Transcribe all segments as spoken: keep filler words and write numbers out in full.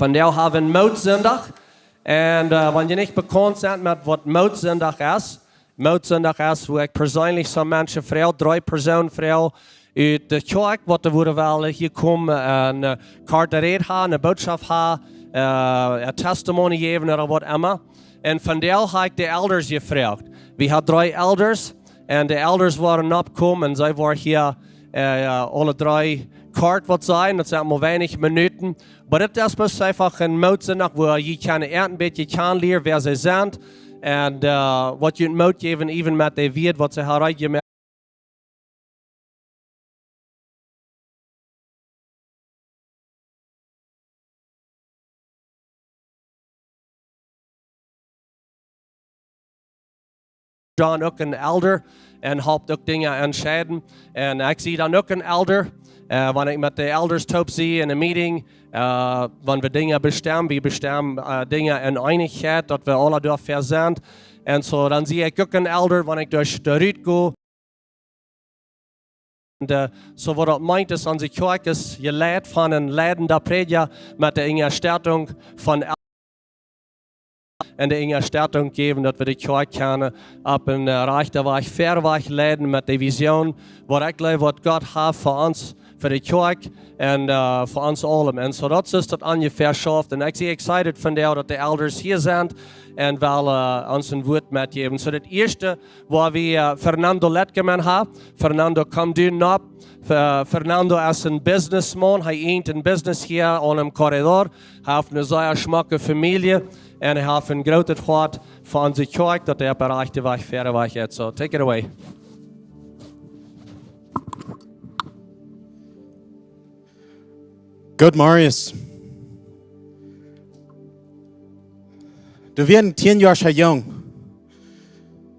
Vondoag hab wie Mootsindach. Un, äh, wan jie nich bekaunt sent met waut Mootsindach es, Mootsindach es, wua ekj perseenlich soo Menschen froag, dree Persoonen froag, ut de Kjoakj, waut dee wudden wellen hia komen, un, äh, korte Räd haben, eene Bootschoft haben, äh, een Testimony jäwen ooda waut emma. Un vondoag hab ekj de Elders jefroagt. Wie haben dree Elders, un de Elders wieren nopp komen, un see wieren hia, äh, aule dree kort waut sajen, daut sent mau weinich Minuten. Oba dit es bloos eefach een Mootsindach, wua jie kjennen een bät kjanen lieren, wäa see sent, un, äh, waut junt Moot jäwen, even met de Wieed, waut see haben jemoakt. John uk een Elder un halpt uk Dinja entscheiden. Un ekj sie dan uk een Elder. Äh, wan ekj met de Elders toop sie en een Meeting, äh, wan wie Dinja bestemmen, wie bestemmen, äh, Dinja en Eenichkjeit, daut wie aule doafäa sent. Un soo, dan sie ekj uk een Elder, wan ekj derch de Rut go. Un, äh, soo waut daut meent es, onse Kjoakj es jeleit von een leidenden Prädja met de Unjastettunk von El-, un de Unjastettunk jäwen, daut wie de Kjoakj kjennen opp een, äh, rajchten Wajch, väaren Wajch leiden met de Vision, waut ekj jleew, waut Gott haft fa ons, fa de Kjoakj un, äh, fa ons aulen. Un soo daut es daut onjefäa schauft. Un ekj sie excited vondoag, daut de Elders hia sent un wellen, äh, ons een Wuat metjäwen. Soo daut ieeschte woa wie, äh, Fernando Letkeman haben. Fernando, komm du nopp. Fe-, Fernando es een Businessman. Hee eent een Business hia aun däm Corridor. Hee haft eene sea schmocke Famielje. Un hee haft een grootet Hoat fa onse Kjoakj, daut hee opp de rajchte Wajch, väaren Wajch es. So, take it away. Good, Marius. Du wieescht tieen Joa jung.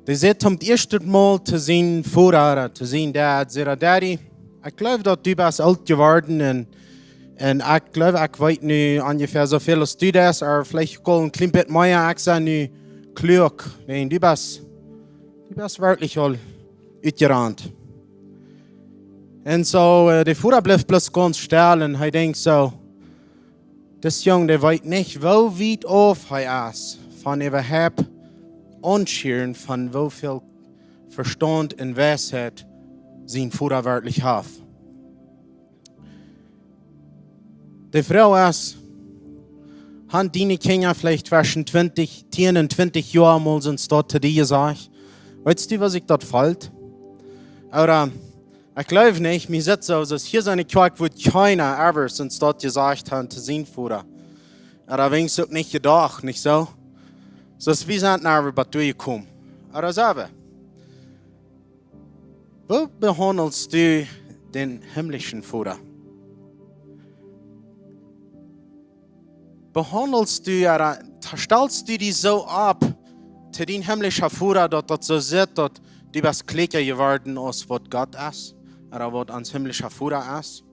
Dee säd toom ieeschten Mol to sienen Voda, to sienen Dad, säd hee: "Daddy, ekj jleew, daut du best oolt jeworden un, un ekj jleew, ekj weet nu onjefäa soo väl aus du deist, ooda veleicht uk een kjlien bät mea, ekj sie nu kluak." Nä, du best, du best werkjlich aul utjerant. Un soo, äh, de Voda blift bloos gaunz stell un hee denkjt soo, dis Jung, dee weet nich, woo wiet auf hee es von äwahaupt aunschieren, von woo väl Vestaunt un Weisheit sien Voda werkjlich haft. De Froag es, haben diene Kjinja veleicht tweschen twintich, tieen un twintich Joa mol soo een Stoot to die jesajcht: "Weetst du, woo sikj daut felt?" Ooda, ekj jleew nich, mie sitt soo, aus hia siene Kjoakj wudd kjeena ever soo een Stoot jesajcht haben to sienen Voda. Ooda weens uk nich jedocht, nich soo? Soo aus wie sent never bat doa jekomen. Ooda soo. Woo behaundelst du dän himlischen Voda? Behaundelst du, ooda stalst du die soo opp to dien himlischen Voda, daut daut soo sitt, daut du best kjlieekja jeworden aus waut Gott es, ooda waut ons himlischa Voda es?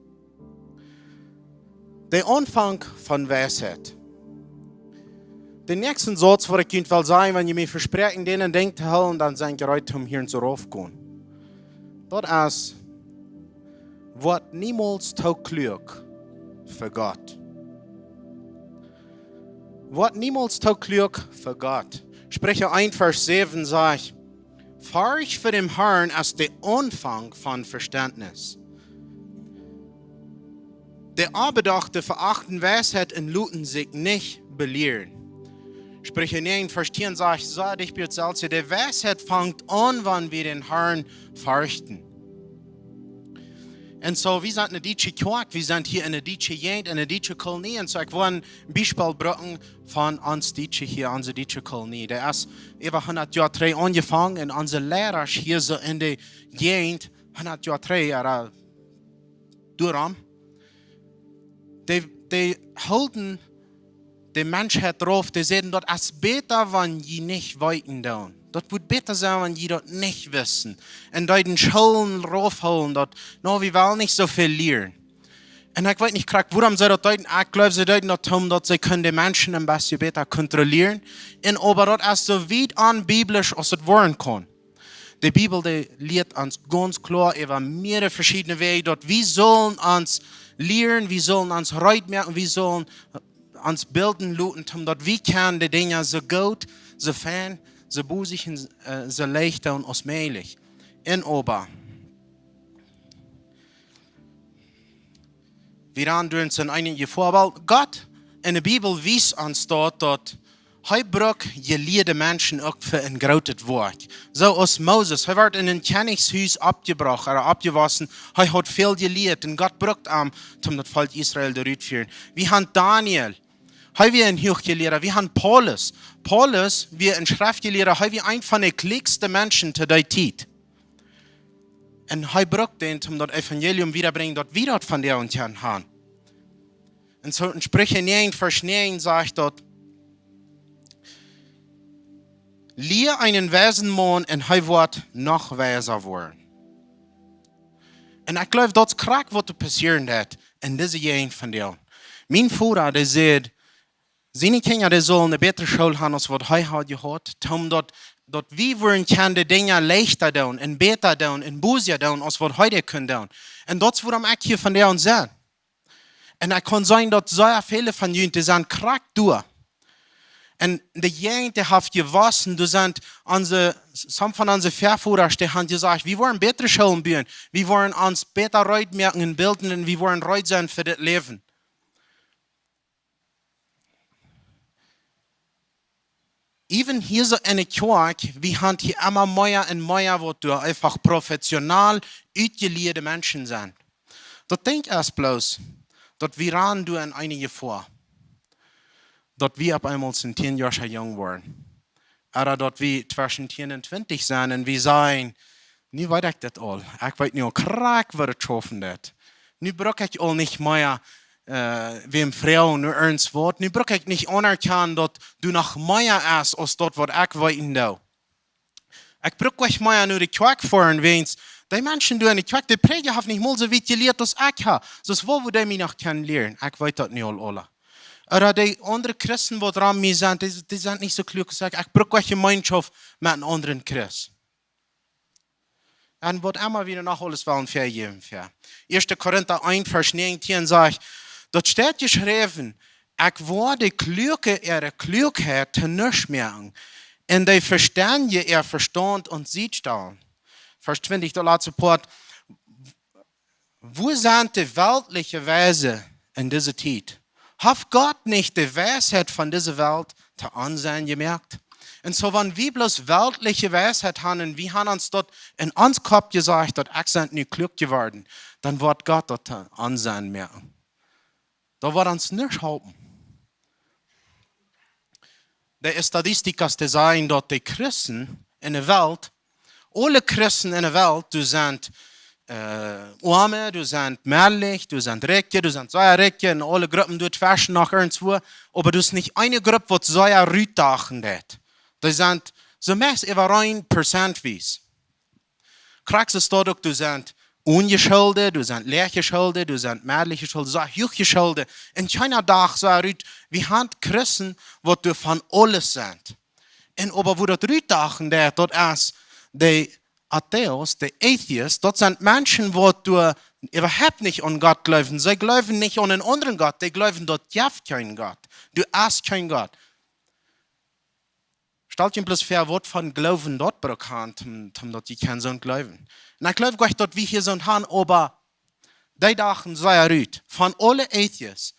De Aunfank von Weisheit. De näakjste Sauz, waut ekj junt well sajen, wan jie mie vespräakjen, dän en Denkj to hoolen, dan sie ekj reed, om hia soo rauf to gonen. Daut es: Woat niemols too kluak fa Gott. Woat niemols too kluak fa Gott. Spricha eent Varsch säwen sajcht: "Forcht fa däm Harn es de Aunfank von Vestentnis. De Onbedochte veachten Weisheit un loten sikj nich belieren." Spricha näajen Varsch tieen sajcht: "Sea dicht bie daut selwje, de Weisheit fangt aun, wan wie dän Harn forchten." Un soo, wie sent eene dietsche Kjoakj, wie sent hia en de dietsche Jäajent, en de dietsche Kolonie. Un soo, ekj well een Biespel brucken von ons Dietsche hia, onse dietsche Kolonie. Daut es äwa hundat Joa trigj aunjefongen un onse Liera hia soo en de Jäajent, hundat Joa trigj, ooda doaromm, dee, dee hilden de Menschheit rauf, dee säden: "Daut es bäta, wan jie nich weeten doonen. Daut wudd bäta sennen, wan jie daut nich wisten." Un dee deeden Schoolen raufhoolen, daut, "No, wie wellen nich soo väl lieren." Un ekj weet nich krakjt, wuarom see daut deeden. Ekj jleew, see deeden daut, om daut see kunnen de Menschen een bät bäta kontrollieren. Un oba daut es soo wiet onbiblisch aus et woaren kaun. De Bibel, dee lieet ons gaunz kloa äwa mearere veschiedne Wäaj, daut wie sellen ons lieren, wie sellen ons reed moaken, wie sellen, äh, ons bilden loten, om daut wie kjennen de Dinja soo goot, soo fein, soo bosich un äh, soo leicht doonen aus mäajlich. Un oba, wie rannen derch soo eenje Jefoa. Well, Gott en de Bibel wiest ons daut, daut hee brukt jelieede Menschen uk fa een grootet Woakj. Soo aus Moses, hee wort en een Kjennichshus oppjebrocht, ooda oppjewossen. Hee haud väl jelieet un Gott brukt am, om daut Volkj Israel doa rut to fieren. Wie haben Daniel, hee wia een Huachjelieeda. Wie haben Paulus. Paulus wia een Schreftjelieeda. Hee wia eent von de kluakste Menschen to dee Tiet. Un hee brukt dän, om daut Evangelium wiedabrinjen, daut wie daut von dee aun kjennen haben. Un soo en Spricha näajen, Varsch näajen sajcht daut: Lia eenen weisen Maun un hee woat noch weisa woaren. Un ekj jleew, daut es krakjt waut doa passieren deed en dise Jäajent von dee. Mien Voda, dee säd, siene Kjinja, dee sullen eene bätre School haben aus waut hee haud jehaut, om daut, daut wie wudden kjennen de Dinja leichta doonen un bäta doonen un bosja doonen aus waut hee dee kunn doonen. Un daut es wuarom ekj hia von dee aun sie. Un ekj kaun seenen daut sea väle von junt, dee sent krakjt doa. Un de Jäajent, dee haft jewossen, doa sent onse, some von onse Väavodasch, dee haben jesajcht, wie wudden bätre Schoolen buen, wie wudden ons bäta reed moaken un bilden un wie wudden reed sennen fa dit Läwen. Even hia soo en de Kjoakj, wie haben hia emma mea un mea waut doa eefach professional utjelieede Menschen sent. Daut denkj ekj bloos, daut wie rannen doa en eene Jefoa. Daut wie opp eemol soo tieen Joa jung woaren. Ooda daut wie tweschen tieen un twintich sent un wie sajen, nu weet ekj daut aul. Ekj weet nu aul krakjt waut et schaufen deed. Nu bruck ekj aul nich mea äh, wäm froagen no irjent waut. Nu bruck ekj nich aunerkjanen daut doa noch mea es aus daut waut ekj weeten doo. Ekj bruck nich mea no de Kjoakj foaren, wäajens dee Menschen doa en de Kjoakj, de Prädja haft nich mol soo wiet jelieet aus ekj hab. Soo aus woo wudd dee mie noch kjennen lieren? Ekj weet daut nu aul aula. Ooda dee aundre Christen waut rom mie sent, dee, dee sent nich soo kluak aus ekj. Ekj bruck nich Jemeenschoft met eenen aundren Christ. Un waut emma wie noch aules wellen vejäwen fa. Ieeschte Korinta eent, Varsch näajentieen sajcht, daut steit jeschräwen, ekj woa de Kluake äare Kluakheit to nuscht moaken, un de Vestendje äa Vestaunt aun sied stalen. Varsch twintich, daut latste Poat, wua sent de weltliche Weise en dise Tiet? Haft Gott nich de Weisheit von dise Welt to Onsenn jemoakt? Un soo, wan wie bloos weltliche Weisheit haben un wie haben ons daut en ons Kopp jesajcht, daut ekj sie nu kluak jeworden, dan woat Gott daut to Onsenn moaken. Daut woat ons nich halpen. De Statistikas, dee sajen daut de Christen en de Welt, aule Christen en de Welt, doa sent äh, oame, doa sent meddlich, doa sent rikje, doa sent sea rikje, un aule Gruppen doa tweschen noch irjentwua, oba doa es nich eene Grupp waut sea rutstachen deit. Dee sent soo meist äwareen prozentwies. Krakjt soo es daut uk, doa sent onjeschoolde, doa sent läachjeschoolde, doa sent meddlich jeschoolde, sea huachjeschoolde. Un kjeena dacht soo rut, wie haben Christen waut doa von aules sent. Un oba woo daut rutstachen deit, daut es de Atheos, de Atheist, daut sent Menschen waut doa äwahaupt nich aun Gott jleewen. See jleewen nich aun eenen aundren Gott, dee jleewen daut jeft kjeen Gott. Doa es kjeen Gott. Stalt junt bloos väa, waut von Gloowen daut brukt haben, om, om daut jie kjennen soont jleewen. Un ekj jleew nich daut wie hia soont haben, oba dee dachten sea rut. Von aule Atheists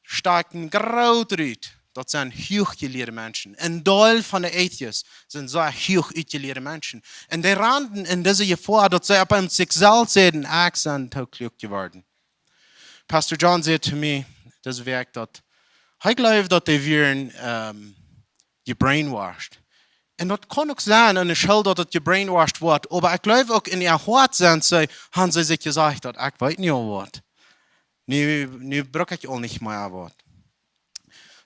stakjen groot rut, daut sent huachjelieede Menschen. Een Deel von de Atheists sent sea huach utjelieede Menschen. Un dee randen en dise Jefoa, daut see opp eemol sikj selfst säden, ekj sie too kluak jeworden. Pastor John säd to mie dise Wäakj, daut hee jleewd, daut dee wieren ähm, jebrainwashed. Un daut kaun uk sennen, en de School, daut daut jebrainwashed woat. Oba ekj jleew uk en äa Hoat sent see, haben see sikj jesajcht, daut ekj weet nu aul waut. Nu, nu bruck ekj aul nich mea waut.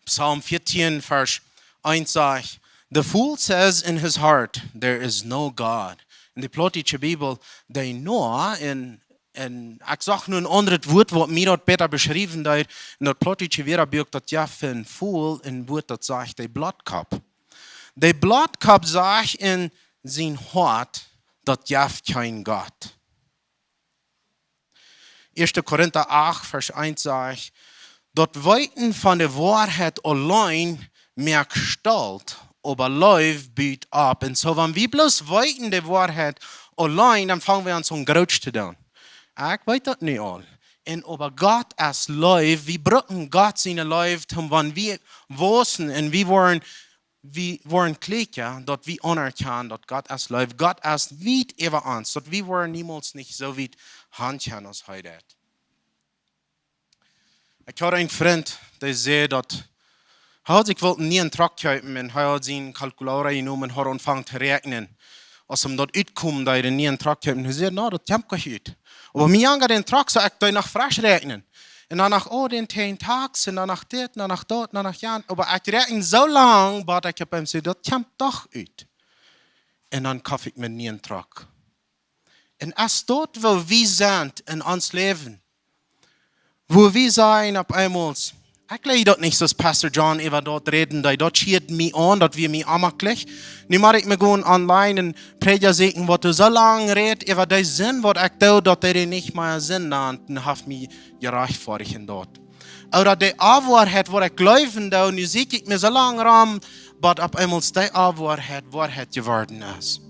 Psalm vierzehn, Varsch eins sajcht, "The fool says in his heart, 'There is no God.'" En de plautdietsche Bibel, de Noah, en, en ekj sach nu een aundret Wuat, waut mie daut bäta beschriewen deed, en daut plautdietsche Wäabuak, daut jeft fa een fool een Wuat, daut sajcht de Blottkopp. De Blottkopp sajcht en sien Hoat, daut jeft kjeen Gott. Ieeschte Korinta acht, Varsch eins sajcht, Daut Weeten von de Woarheit auleen moakt stolt, oba Leew but opp. Un soo, wan wie bloos weeten de Woarheit auleen, dan fangen wie aun, soo een Groots to doonen. Ekj weet daut nu aul. Un oba Gott es Leew. Wie brucken Gott siene Leew, om wan wie wausen un wie woaren, wie woaren kjlieekja, daut wie aunerkjanen, daut Gott es Leew. Gott es wiet äwa ons, daut wie woaren niemols nich soo wiet han kjennen aus hee deit. Ekj haud een Frint, dee säd daut hee haud sikj wult een nieen Truck kjeepen un hee haud sienen Kalkulator jenomen un haud aunjefongen to räakjnen. Aus hee daut utkjeem, daut hee een nieen Truck kjeepen, hee säd: "No, daut kjemt goa ut." Oba mie jangad dän Truck, soo ekj deed noch fresch räakjnen. Un dan noch, oh, dän tieen Tax, un dan noch dit, un dan noch daut, un dan noch jant. Oba ekj räakjend soo lang, bat ekj opp eemol säd: "Daut kjemt doch ut." Un dan koft ekj mie een nieen Truck. Un es daut, woo wie sent en ons Läwen? Woo wie sajen opp eemol: "Ekj leew daut nich, soo aus Pastor John äwa daut räden deed, daut schieed mie aun, daut wia mie onjemaklich. Nu mott ekj mie gonen online een Prädja sieekjen, waut doa soo lang rät äwa dee Sind, waut ekj doo, daut dee dee nich mea Sind nant, un haft mie jerajchtfoadicht en daut." Ooda dee Woarheit, waut ekj jleewen doo, nu sieekj ekj mie soo lang rom, bat opp eemol dee Woarheit Woarheit jeworden es.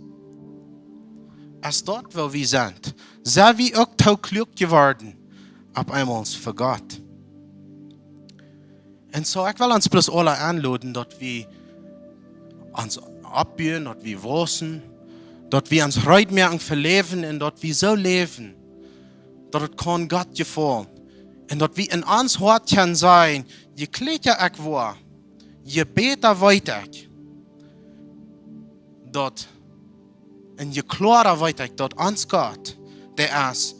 Es daut, woo wie sent? Sent wie uk too kluak jeworden opp eemol fa Gott? Un soo, ekj well ons bloos aule enloden, daut wie ons oppbuen, daut wie wausen, daut wie ons reed moaken fa Läwen un daut wie soo läwen, daut et kaun Gott jefaulen. Un daut wie en ons Hoat kjennen sajen: "Je kjlieekja ekj woa, je bäta weet ekj daut, un je kloara weet ekj daut ons Gott, dee es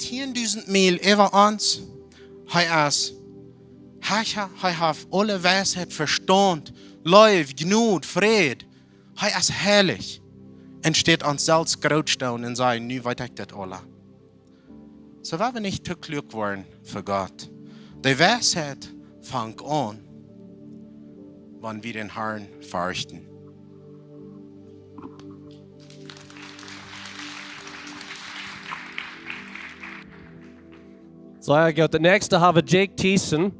tieen dusent Miel äwa ons, hee es hecha, hee haft aule Weisheit, Vestaunt, Leew, Jnod, Fräd, hee es heilich." Un steit ons selfst groot stonen un sajen: "Nu weet ekj daut aula." Soo, wie woaren nich too kluak woaren fa Gott. De Weisheit fangt aun, wan wie dän Harn ferchten. Soo, ekj gleew, de näakjste hab wie Jake Thiessen.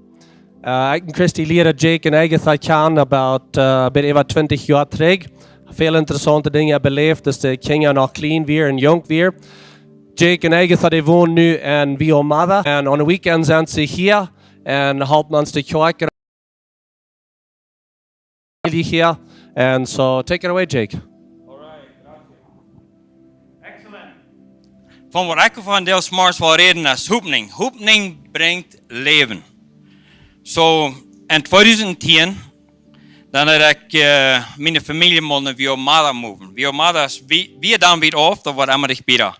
Äh, ekj un Christy lieeden Jake un Agatha kjanen about, äh, bät äwa twintich Joa trigj. Väl interessaunte Dinja beläft, aus de Kjinja noch kjlien wieren un junk wieren. Jake un Agatha, dee wonen nu en Viomada. Un aun de Weekends sent see hia un halpen ons de Kjoakj hia. And so, take it away, Jake. All right, gracias. Excellent. Von waut ekj vondoag zemorjes well räden es Hopninj. Hopninj brinjt Läwen. Soo, en tweedusent tieen, dan haud ekj, äh, miene Famielje mol no Viomada moved. Viomada es, wie, wie dan wiet auf, daut woat emma dicht bie.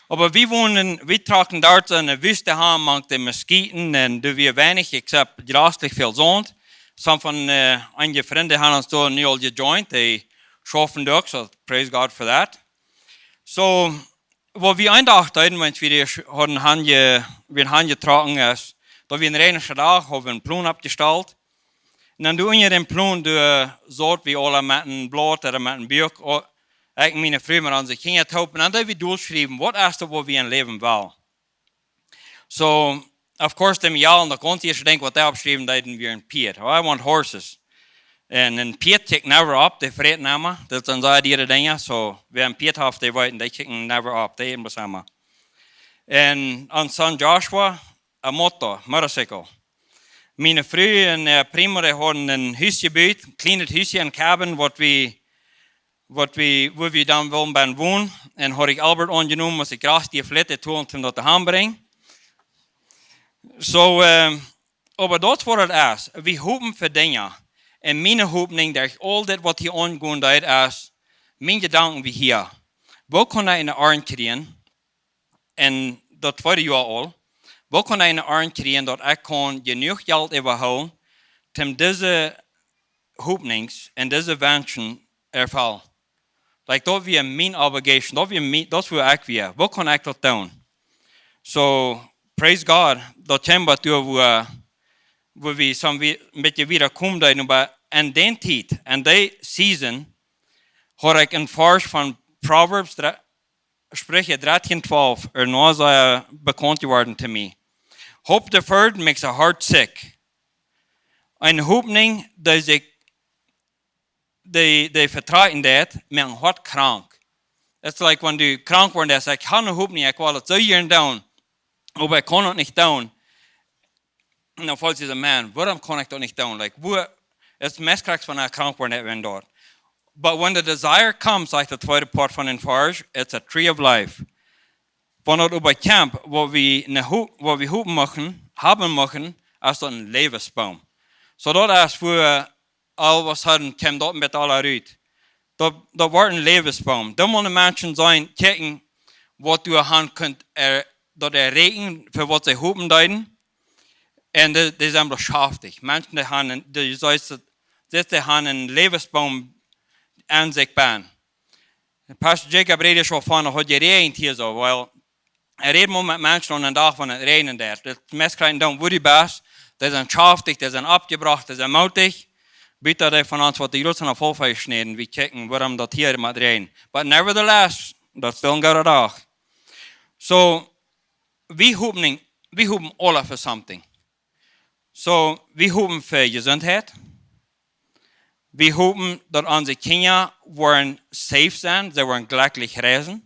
Oba wie wonen, wie trocken doa en de Wüste han, mank de Muskiten, un doa wia weinich, except jreslich väl Saunt. Some von, äh, eenje Frind han ons doa nu aul gejoint, dee schaufen doa uk, so praise God for that. Soo, waut wie een Dach deeden, wan wie dee sch-, hauden han je-, wie han jetrocken es, daut wia een reinja Dach, haud wie een Plon oppjestalt. Un dan doa unja dän Plon, doa, äh, saut wie aula met een Blaut ooda met een Buak, o-, ekj un miene Fru met onse Kjinja toop. Un dan deed wie dolschriewen, waut es daut, waut wie em Läwen wellen. Soo, of course, dee Mejal, daut gaunz ieeschte Dinkj, waut dee oppschriewen deeden, wia een Pieet. "Oh, I want horses." Un een Pieet kjikjt never opp, dee fräten emma. Daut sent sea diere Dinja. Soo, wäa een Pieet haft, dee weeten, dee kjikjen never opp, dee äten bloos emma. Un aun San Joshua, een Moto, motorcycle. Miene Fru un, äh, primo, dee hauden een Hus jebut, een kjlienet Husje, een cabin, waut wie, waut wie, wua wie dan wullen bie wonen. Un haud ekj Albert aunjenomen, aus ekj rajcht dee flitte tolen, om daut to han brinjen. Soo, äh, oba daut es waut et es. Wie hopen fa Dinja. Un miene Hopninj, daut ekj aul dit, waut hia aungonen deit, es, miene Jedanken wia hia: Woo kaun ekj eene Arnt kjrieen? En daut tweede Joa aul, woo kaun ekj eene Arnt kjrieen, daut ekj kaun jenuach Jelt äwahoolen, om dise Hopninjs un dise Wenschen erfellen? Like, daut wia mien obligation, daut wia mien, daut wia ekj wia. Woo kaun ekj daut doonen? So, praise God, daut kjeem bat doa, wua, wua wie soo wie, een bät wieda komen deeden, oba en dee Tiet, en dee season, haud ekj een Varsch von Proverbs dree, Spricha dartieen twalf, ea noch sea bekaunt jeworden to mie. Hope deferred makes a heart sick. Eene Hopninj, dee sikj, dee, dee vetrakjen deit, moakt een Hoat krank. It's like wan du krank woascht, dan sajchst: "Ekj hab eene Hopninj, ekj well daut soo jieren doonen, oba ekj kaun daut nich doonen." Un dan felt jie soo: "Man, wuarom kaun ekj daut nich doonen?" Like, wua, daut meist krakjt wan du krank woascht, daut wea doa. But when the desire comes, like the tweede Poat von dän Varsch, it's a tree of life. Wan daut oba kjemt, waut wie ne Ho-, waut wie hopen muchten, haben muchten, es daut een Läwensboom. So daut es wua, all of a sudden kjemt daut met aula rut. Daut, daut woat een Läwensboom. Dan motten de Menschen seenen, kjikjen, waut du aun kunt er-, daut erreichen, fa waut see hopen deeden. Un dee, dee sent bloos schaftich. Menschen, dee haben, dee, soo es et, dee haben een Läwensboom aun sikj bennen. Pastor Jacob räd hia von, daut haud jeräajent hia soo. Well, ekj räd mau met Menschen aun dän Dach, wan et räajnen deit. Daut meist krakjt dan, wua du best, dee sent schaftich, dee sent oppjebrocht, dee sent mootich. Bitte dee von ons, waut de Jrots aun de Volfa jeschnäden, wie kjikjen, wuarom daut hia mott räajnen. But nevertheless, daut es still een gooda Dach. So, wie hopen, wie hopen aula fa something. So, wie hopen fa Jesundheit. Wie hopen, daut onse Kjinja woaren safe sennen, see woaren jlekjlich reisen.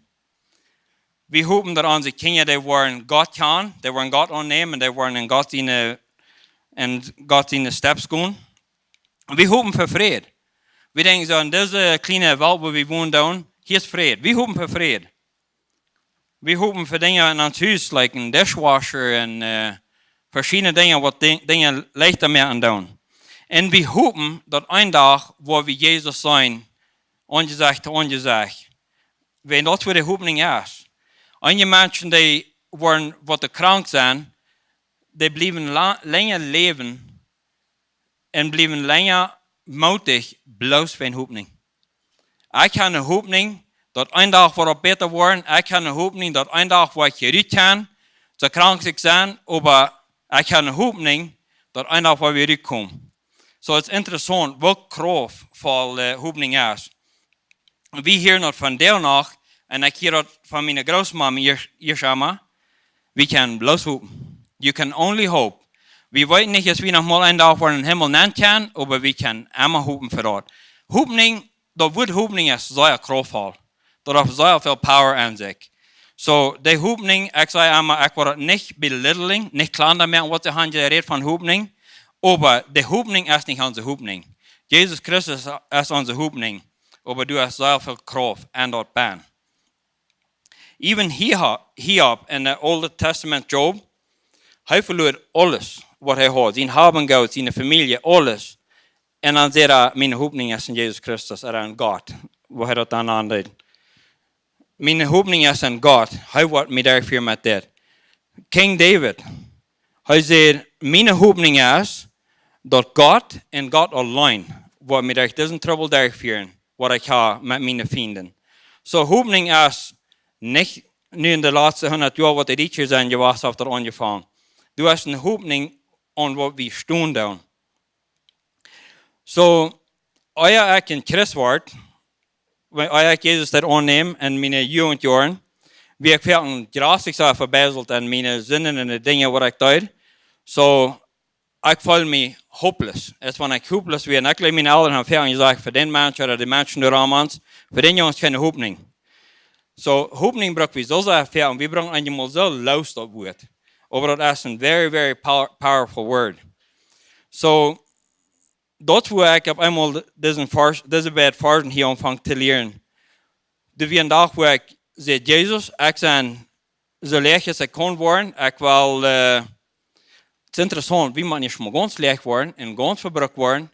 Wie hopen, daut onse Kjinja, dee woaren Gott kjanen, dee woaren Gott aunnämen, dee woaren en Gott siene, en Gott siene Steps gonen. Wie hopen fa Fräd. Wie denkjen soo, en dise kjliene Welt, wua wie wonen doonen, hia es Fräd. Wie hopen fa Fräd. Wie hopen fa Dinja en ons Hus, like een dishwasher un, äh, veschiedne Dinja, waut Di-, Dinja leichta moaken doonen. Un wie hopen, daut een Dach, wua wie Jesus seenen, Aunjesecht to Aunjesecht. Wan daut wua de Hopninj es. Eenje Menschen, dee woaren, waut dee krank sent, dee bliewen la-, lenja läwen un bliewen lenja mootich, bloos wäajen Hopninj. Ekj hab eene Hopninj, daut een Dach woat et bäta woaren. Ekj hab eene Hopninj, daut een Dach woa ekj hia rut kjennen. Soo krank aus ekj sie, oba ekj hab eene Hopninj, daut een Dach woa ekj wada rutkomen. So, et es interessaunt, woo krauftvoll, äh, Hopninj es. Wie hieren daut von dee noch, un ekj hia daut von miene Grootmama hia, hia emma, wie kjennen bloos hopen. You can only hope. Wie weeten nich, aus wie noch mol een Dach wada em Himmel nenn kjennen, oba wie kjennen emma hopen fa daut. Hopninj, daut Wuat Hopninj es sea krauftvoll. Daut haft sea väl power aun sikj. So, de Hopninj, ekj saj emma, ekj well daut nich belittling, nich kjlanda moaken, waut see haben jerät von Hopninj. Oba de Hopninj es nich onse Hopninj. Jesus Christus es onse Hopninj. Oba doa es sea väl Krauft aun daut bennen. Even Hiob, Hiob en de Oole Tastament, Job, hee veloa aules, waut hee haud. Sien Hab un Goot, siene Famielje, aules. Un dan säd hee: "Miene Hopninj es en Jesus Christus, ooda en Gott." Woo hee daut dan aundeed. "Miene Hopninj es en Gott. Hee woat mie derchfieren met dit." King David, hee säd: "Miene Hopninj es, daut Gott un Gott auleen woat mie derch disen Trubbel derchfieren, waut ekj hab met miene Fienden." So, Hopninj es nich nu en de latste hundat Joa, waut de Dietsche sent jewast, haft daut aunjefongen. Du hast eene Hopninj aun waut wie stonen doonen. So, ea ekj een Christ wort, wan, ea ekj Jesus deed aunnämen en miene Jugendjoaren, wia ekj väl een drastischa vebeiselt aun miene Sinden un de Dinja, waut ekj deed. So, ekj feeld mie hopeless. Et wan ekj hopeless wia, un ekj leet miene Elren haben väl jesajcht: "Fa dän Mensch ooda de Menschen doa rom ons, fa dän Jung es kjeene Hopninj." So, Hopninj bruck wie soo sea väl, un wie brucken eenjemol soo loos daut Wuat. Oba daut es een very, very power-, powerful word. So, daut wua ekj opp eemol disen Varsch, dise beid Varschen hia aunfunk to lieren. Doa wia een Dach, wua ekj säd: "Jesus, ekj sie soo läach aus ekj kaun woaren. Ekj well, äh, et es interessaunt, wie maun nich mol gaunz läach woaren un gaunz vebrukt woaren.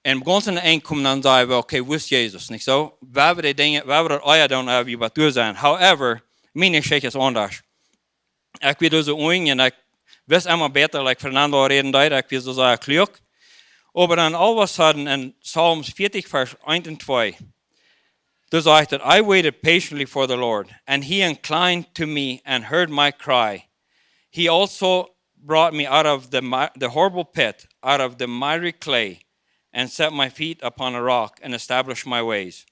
Un gaunz aun de Enj komen, dan saj wie: 'Okay, wua es Jesus?'" Nich soo? Wie haben de Dinja, wie haben daut ea doonen, ea wie waut doa sent. However, miene Jeschicht es aundasch. Ekj wia doa soo unjen un ekj wist emma bäta, like Fernando räden deed, ekj wia soo sea kluak. Oba dan all of a sudden en Psalms vieetich, Varsch eent un twee, doa sajcht et: "I waited patiently for the Lord, and he inclined to me and heard my cry. He also brought me out of the mi-, the horrible pit, out of the miry clay, and set my feet upon a rock, and established my ways."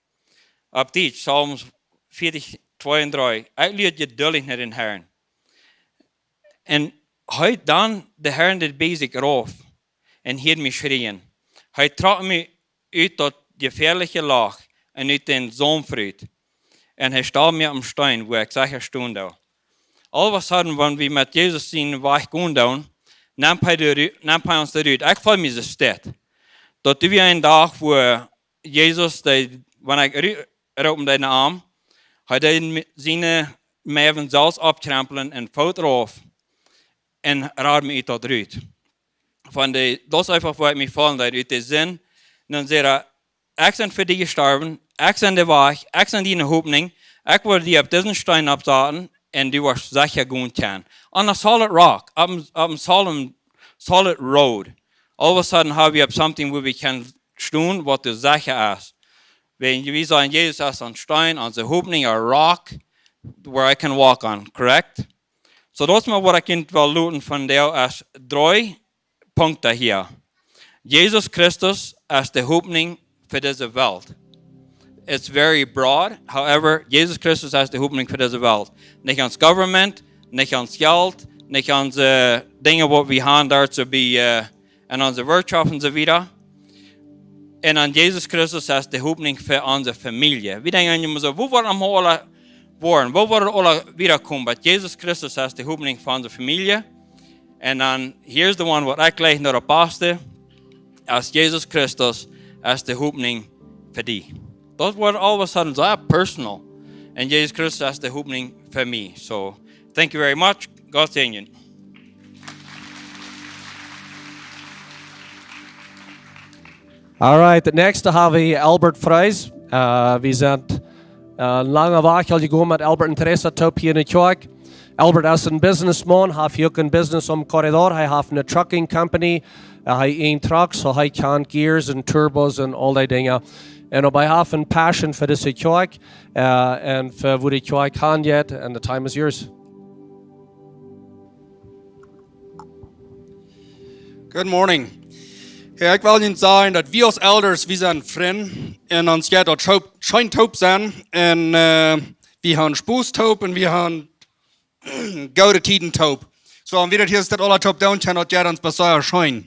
Opp Dietsch, Psalms vieetich, twee un dree: "Ekj luad jeduldich no dän Herrn." Un Hee dan de Herr deed bie sikj rauf un hieed mie schrieen. Hee trock mie ut daut jefäaliche Loch un ut dän Saumpf rut. Un hee stald mie opp een Steen, wua ekj secha stonen deed. All of a sudden, wan wie met Jesus sienen Wajch gonen doonen, nemt hee, de, Ru- nemt hee ons doa rut. Ekj feeld mie soo stell. Daut doa wia een Dach, wua Jesus, dee, wan ekj ru- roopen deed no am, hee deed mi- siene Mäwen selfst oppkjremplen un foot rauf un rad mie ut daut rut. Von de, daut es eefach, wua ekj mie feelen deed, ut de Sind. Un dan säd hee: "Ekj sie fa die jestorwen, ekj sie de Wajch, ekj sie diene Hopninj, ekj woa die opp disen Steen oppsaten un du woascht secha gonen kjennen." On a solid rock, opp een, opp een solid, solid road. All of a sudden hab wie opp something wua wie kjennen stonen, waut doa secha es. Wan wie sajen, Jesus es een Steen, onse Hopninj, a rock, where I can walk on, correct? So daut es mau waut ekj junt well loten vondoag aus dree Punkten hia. Jesus Christus es de Hopninj fa dise Welt. It's very broad. However, Jesus Christus es de Hopninj fa dise Welt. Nich ons government, nich ons Jelt, nich onse Dinja, waut wie haben doa, soo aus, äh, en onse Wirtschaft un soo wieda. Un dan Jesus Christus es de Hopninj fa onse Famielje. Wie denkjen emma soo, wua woaren wie aula woaren? Wua woaren wie aula wieda komen? But Jesus Christus es de Hopninj fa onse Famielje. Un dan, here's the one waut ekj jlikj no de beste, es Jesus Christus es de Hopninj fa die. Daut woat all of a sudden soo personal. Un Jesus Christus es de Hopninj fa mie. So, thank you very much. God bless you. All right, de näakjste hab wie Albert Freis. Äh, wie sent, äh, een langen Wajch aul jegonen met Albert un Teresa toop hia enne Kjoakj. Albert es een businessman, haft hia uk een business aum Corridor. Hee haft eene trucking company. Äh, hee eent Trucks, so hee kjant Gears un Turbos un aul dee Dinja. Un oba hee haft eene Passion fa dise Kjoakj, äh, un fa wua de Kjoakj han jeit. And the time is yours. Good morning. Hey, ekj well junt sajen daut wie aus Elders, wie sent Frind. Un ons jeit daut schoo-, scheen toop sennen. Un, äh, wie haben Spos toop un wie haben goode Tieden toop. So, un wie daut hia daut aula toop doonen kjennen, daut jeit ons best sea scheen.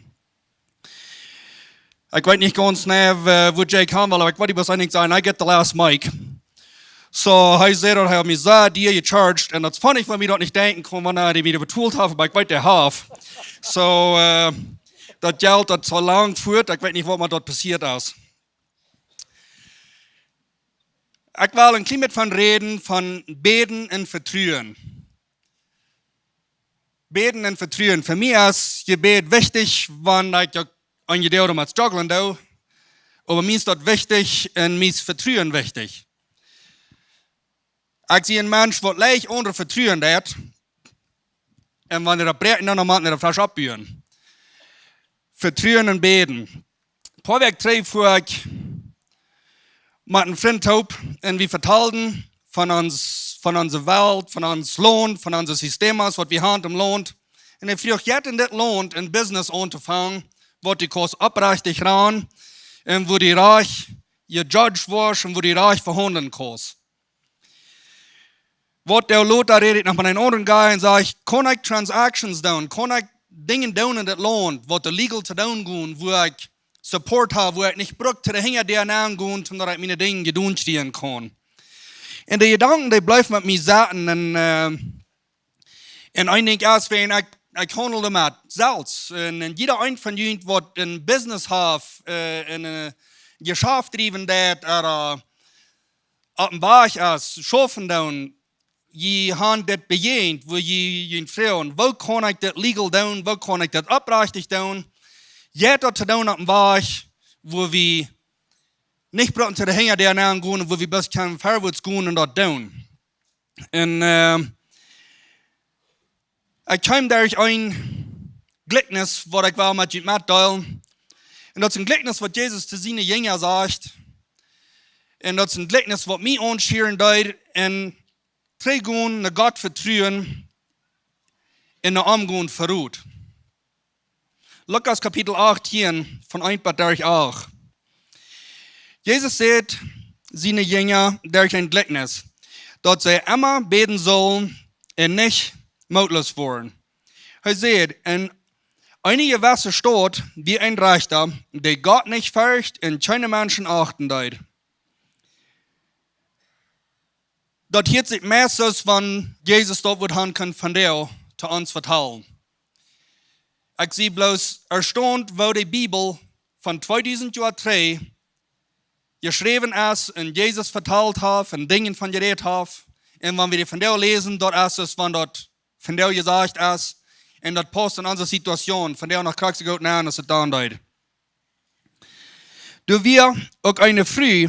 Ekj weet nich gaunz nau, äh, wua Jake han well, oba ekj weet, hee wia eent von dee, I get the last mic. So, hee säd daut hee haud mie sea dea jecharged, un daut es funny, wan mie daut nich denkjen kunn, wan hee mie betolt haft, oba ekj weet, hee haft. So, äh, daut Jelt, daut es aul lang fort, ekj weet nich, waut met daut passieet es. Ekj well een kjlien bät von räden, von bäden un vetruen. Bäden un vetruen. Fa mie es Jebäd wichtich, wan ekj uk aun Jebäd met strugglen doo. Oba mie es daut wichtich un mie es Vetruen wichtich. Ekj sie een Mensch, waut leicht aundre vetruen deit. Un wan dee daut bräakjen, dan mott eena daut fresch oppbuen. Vetruen un bäden. Poa Wäakj trigj wia ekj met een Frint toop un wie vetalden von ons, von onse Welt, von ons Launt, von onse Sistemas, waut wie han em Launt. Un hee fruach: "Jeit en dit Launt een Business auntofangen, waut du kaust oprajcht ranen un wua du rajcht jejudged woascht un wua du rajcht vehaundlen kaust?" Waut doa lota räd ekj noch met een aundren guy un saj: "Kaun ekj transactions doonen? Kaun ekj Dinja doonen en dit Launt, waut doa legal to doonen gonen, wua ekj support hab, wua ekj nich bruck to de Hinjadäa nengonen, toom daut ekj miene Dinja jedonen kjrieen kaun?" Un de Jedanken, dee bleewen met mie sitten un, äh, un eent denkj ekj, wan ekj, ekj haundel doamet selfst. Un, un jieda eent von junt, waut een Business haft, äh, un, äh, Jeschaft driewen deit, ooda opp een Wajch es, schaufen doonen, jie han dit bejäajent, wua jie junt froagen: "Woo kaun ekj dit legal doonen? Woo kaun ekj dit oprajcht doonen?" Jie daut to doonen opp een Wajch, wua wie nich brucken to de Hinjadäa nengonen, wua wie bloos kjennen verwoats gonen un daut doonen. Un, äh, ekj kjeem derch een Jlikjnis, waut ekj well met junt metdeelen. Un daut es een Jlikjnis, waut Jesus to siene Jinja sajcht. Un daut es een Jlikjnis, waut mie aunschieren deed un trigjgonen no Gott vetruen un no am gonen fa Rot. Lukas Kapitel achtieen, von eent bat derch acht. Jesus säd siene Jinja derch een Jlikjnis, daut see emma bäden sullen un nich mootloos woaren. Hee säd, en eene jewesse Staut wia een Rechta, dee Gott nich fercht un kjeene Menschen achten deed. Daut hieet sikj meist soo aus wan Jesus daut wudd han kunnen vondoag to ons vetalen. Ekj sie bloos erstaunt, woo de Bibel von tweedusent Joa trigj jeschräwen es un Jesus vetalt haft un Dinja von jerät haft. Un wan wie dee vondoag läsen, daut es soo aus wan daut vondoag jesajcht es. Un daut paust en onse Situation vondoag noch krakjt soo goot nenn aus et dan deed. Doa wia uk eene Fru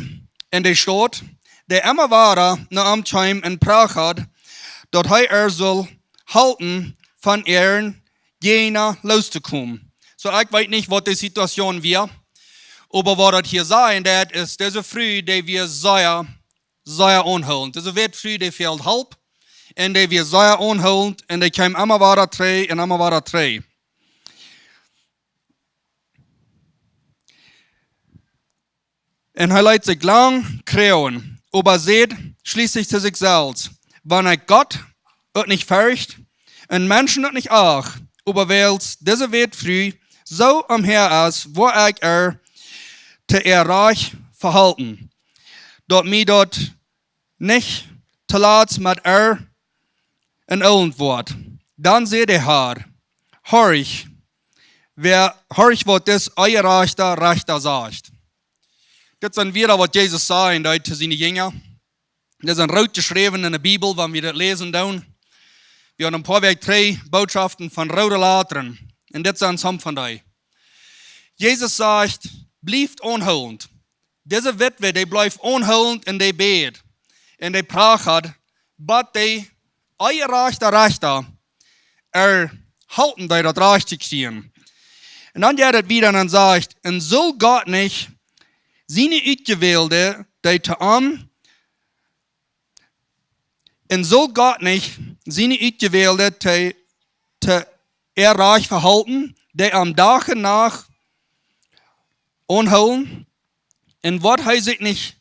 en de Staut, dee emma wada no am kjeem un prachad, daut hee äa sull halpen von äaren Jäajna loos to komen. Soo, ekj weet nich, waut de Situation wia, oba waut daut hia sajen deit, es, dise Fru, dee wia sea, sea aunhoolent. Dise Wätfru, dee fäld Help, un dee wia sea aunhoolent, un dee kjeem emma wada trigj un emma wada trigj. Un hee leet sikj lang kjrieen, oba säd schlieslich to sikj selfst: Wan ekj Gott uk nich fercht un Menschen uk nich acht, oba wiels dise Wätfru soo omhäa es, woa ekj äa to äa Rajcht vehalpen, daut mie daut nich toolatst met äa een Elend woat. Dan säd de Har: Horch, wäa, horch, waut dis onjerajchta Rechta sajcht. Dit sent Wieed, waut Jesus säd en dee to siene Jinja. Dit sent root jeschräwen en de Bibel, wan wie daut läsen doonen. Wie haben een poa Wäakj trigj Bootschoften von roode Latren. Un dit sent some von dee. Jesus sajcht: Blieft aunhoolent. Dise Witwe, dee bleef aunhoolent un dee bäd. Un dee prachad, bat de onjerajchta Rechta äa halpen deed daut rajcht to kjrieen. Un dan jeit et wieda un dan sajcht: Un sull Gott nich siene Utjewälde, dee to am, un sull Gott nich siene Utjewälde to, to äa Rajcht vehalpen, dee am Dach un Nacht aunhoolen? Un woat hee sikj nich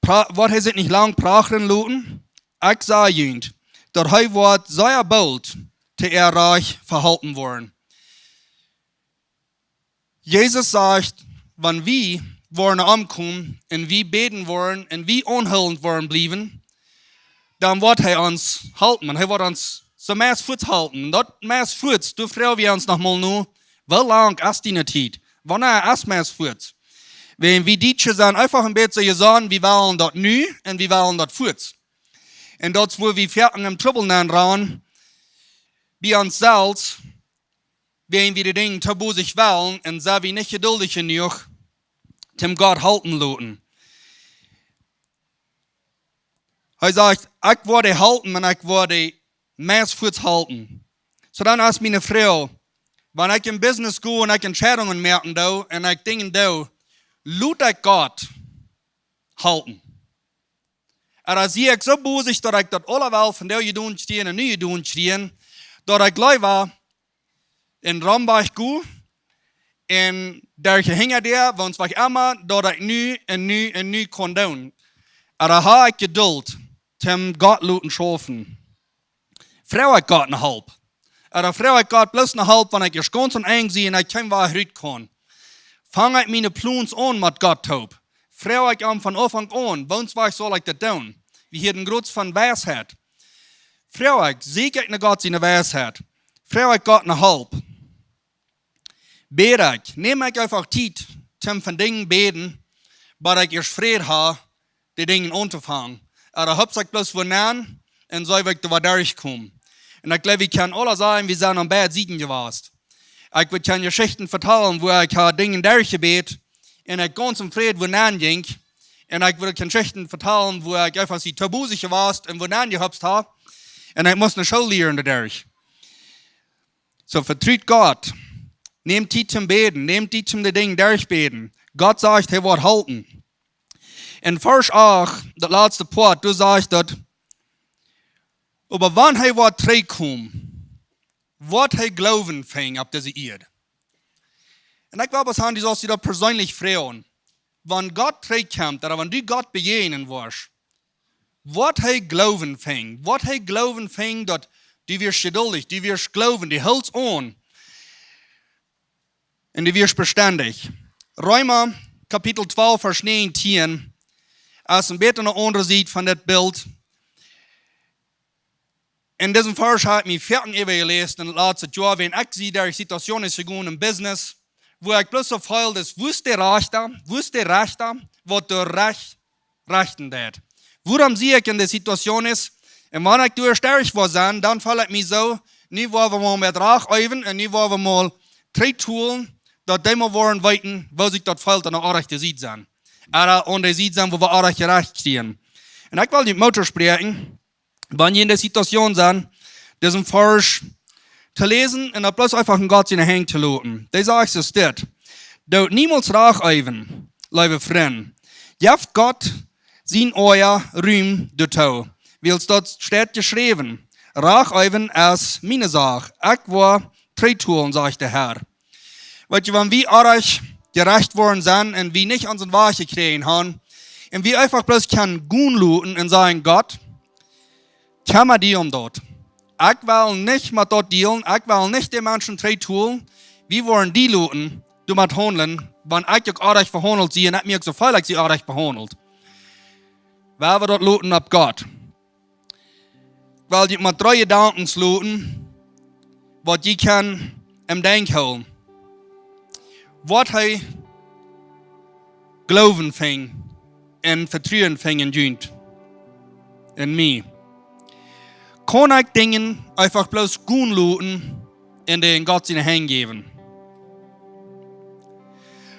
pra-, woat hee sikj nich lang prachren loten? Ekj saj junt, daut hee woat sea boolt to äa Rajcht vehalpen woaren. Jesus sajcht, wan wie woaren omkomen un wie bäden woaren un wie aunhoolent woaren bliewen, dan woat hee ons halpen. Hee woat ons soo meist fuaz halpen. Daut meist fuaz, doa froag wie ons noch mol no, woo lang es diene Tiet? Wanea es meist fuaz? Wan wie Dietsche sent eefach een bät soo jesonnen, wie wellen daut nu un wie wellen daut fuaz. Un daut es, wua wie foaken em Trubbel nenn rannen, bie ons selfst, wan wie de Dinja too bosich wellen un sent wie nich jeduldich jenuach, om Gott halpen loten. Hee sajcht: Ekj woa dee halpen un ekj woa dee meist fuaz halpen. Soo dan es miene Froag, wan ekj en Business go un ekj Entscheidungen moaken doo un ekj Dinja doo, lot ekj Gott halpen? Ooda sie ekj soo bosich, daut ekj daut aula well vondoag jedonen kjrieen un nu jedonen kjrieen, daut ekj leewa en Romwajch go un derch de Hinjadäa, woo ons wajch emma, daut ekj nu un nu un nu kaun doonen? Ooda hab ekj Jedult, om Gott loten schaufen? Froag ekj Gott no Help? Ooda froag ekj Gott bloos no Help, wan ekj ieescht gaunz aum Enj sie un ekj kjeen Wajch rut kaun? Fang ekj miene Plons aun met Gott toop? Froag ekj am von Aunfank aun, woons Wajch saul ekj daut doonen? Wie hieren groots von Weisheit. Froag ekj, sieekj ekj no Gott siene Weisheit? Froag ekj Gott no Help? Bäd ekj, neem ekj eefach Tiet, om von Dinja bäden, bat ekj ieescht Fräd hab, de Dinja auntofangen? Ooda hopst ekj bloos wua nenn un see, woo ekj doa derchkom? Un ekj jleew, wie kjennen aula sajen, wie sent aun beid Sieden jewast. Ekj well kjeene Jeschichten vetalen, wua ekj hab Dinja derchjebät un ekj gaunz em Fräd wua nenn jinkj. Un ekj well kjeene Jeschichten vetalen, wua ekj eefach sie too bosich jewast un wua nenn jehopst hab. Un ekj must ne School lieren doaderch. Soo, vetrut Gott. Nämt Tiet toom bäden, nämt Tiet toom de Dinja derchbäden. Gott sajcht, hee woat halpen. En Varsch acht, daut latste Poat, doa sajcht daut: Oba wan hee woat trigjkomen, woat hee Gloowen finjen opp dise Ieed? Un ekj well bloos han, du saust die daut perseenlich froagen. Wan Gott trigjkjemt, ooda wan du Gott bejäajnen woascht, woat hee Gloowen finjen? Woat hee Gloowen finjen, daut Du wieescht jeduldich, du wieescht gloowen, du holst aun. Un du wieescht bestendich. Reema Kapitel twalf, Varsch näajentieen, es een bät aun de aundre Sied von dit Bilt. En disen Varsch hab ekj mie foaken äwajeläst en daut latste Joa, wan ekj see derch Situationen jegonen em Business, wua ekj bloos soo feel, daut, wua es de Rechta, wua es de Rechta, waut doa recht, rechten deit? Wuarom sie ekj en de Situationen? Un wan ekj doa sterk fa sie, dan feel ekj mie soo, nu woa wie mol met Rach äwen un nu woa wie mol trigj tolen, daut dee mol woaren weeten, woo sikj daut feelt, aun de orrajchte Sied sennen. Ooda aun de Sied sennen, wua wie orrajcht jerecht sent. Un ekj well junt Moot toospräakjen, wan jie en de Situation sent, disen Varsch to läsen un daut bloos eefach en Gott siene Henj to loten. Dee sajcht soo dit: Doot niemols Rach äwen, leewe Frind. Jeft Gott sien Oaja Rum doatoo, wiels daut steit jeschräwen: Rach äwen es miene Sach, ekj woa trigj tolen, sajcht de Herr. Weetst du, wan wie orrajcht jerecht worden sent un wie nich onsen Wajch jekjräajen haben, un wie eefach bloos kjennen gonen loten un sajen: Gott, kjemma die om daut. Ekj well nich met daut dealen, ekj well nich de Menschen trigj tolen. Wie woaren die loten doamet haundlen, wan ekj uk orrajcht vehaundelt sie un ekj mie uk soo feel, ekj sie orrajcht vehaundelt. Woa wie daut loten opp Gott? Well, jie mol dree Jedanken loten, waut jie kjennen em Denkj hoolen. Woat hee Gloowen finjen un Vetruen finjen en junt, en mie? Kaun ekj Dinja eefach bloos gonen loten un dee en Gott siene Henj jäwen?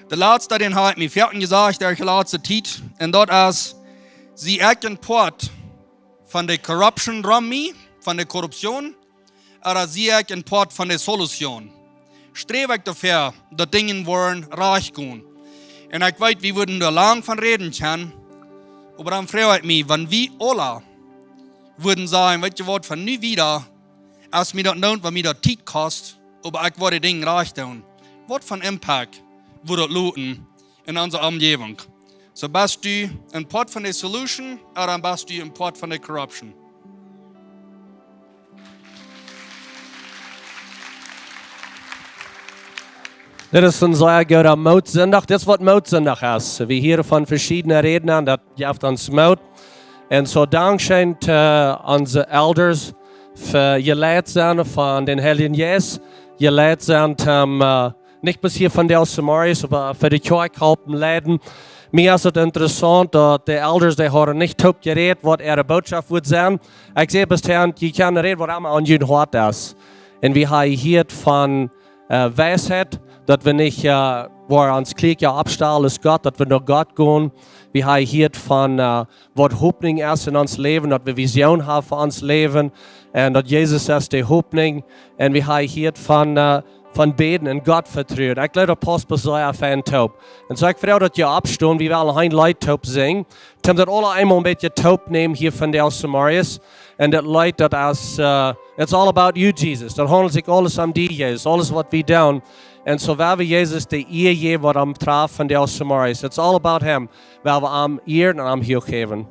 De latste, dän hab ekj mie foaken jesajcht, de latste Tiet, un daut es: Sie ekj een Poat von de Corruption rom mie, von de Korruption, ooda sie ekj een Poat von de Solution? Sträw ekj doafäa, daut Dinja woaren rajcht gonen? Un ekj weet, wie wudden doa lang von räden kjennen, oba dan froag ekj mie, wan wie aula wudden sajen: Weetst du waut, von nu wieda es mie daut nich, waut mie daut Tiet kost, oba ekj woa de Dinja rajcht doonen. Waut fa een Impact wudd daut loten en onse Omjäwunk? Soo, best du een Poat von de Solution ooda best du een Poat von de Corruption? Dit es een sea gooda Mootsindach. Dit es waut Mootsindach es. Wie hieren von veschiedne Rädna, daut jeft ons Moot. Un soo dankscheen to onse Elders fa jeleit sennen von dän Heiljen Jeist, jeleit sennen, um, äh, nich bloos hia von Dallas Morris, oba fa de Kjoakj halpen leiden. Mie es daut interessaunt, daut de Elders, dee hauden nich toop jerät, waut äare Bootschoft wudd sennen. Ekj säd bloos: Jie kjennen räden, waut emma aun jun Hoat es. Un wie haben jehieet von, äh, Weisheit, daut wie nich, äh, woaren ons Kjleeda oppstalen aus Gott, daut wie no Gott gonen. Wie haben jehieet von, äh, waut Hopninj es en ons Läwen, daut wie Vision haben fa ons Läwen, un daut Jesus es de Hopninj. Un wie haben jehieet von, äh, von bäden un Gott vetruen. Ekj jleew, daut pausst bloos sea fein toop. Un soo, ekj froag, daut jie oppstonen, wie wellen een Leet toop sinjen. Toom daut aula eemol een bät toop nämen hia von Dallas Morris. Un daut Leet, daut es, äh, It's all about you, Jesus. Daut haundelt sikj aules om die, Jesus. Aules, waut wie doonen. Un soo woa wie Jesus de Ea jäwen, waut am traf von Dallas Morris. It's all about him. Woa wie am ieren un am huach jäwen.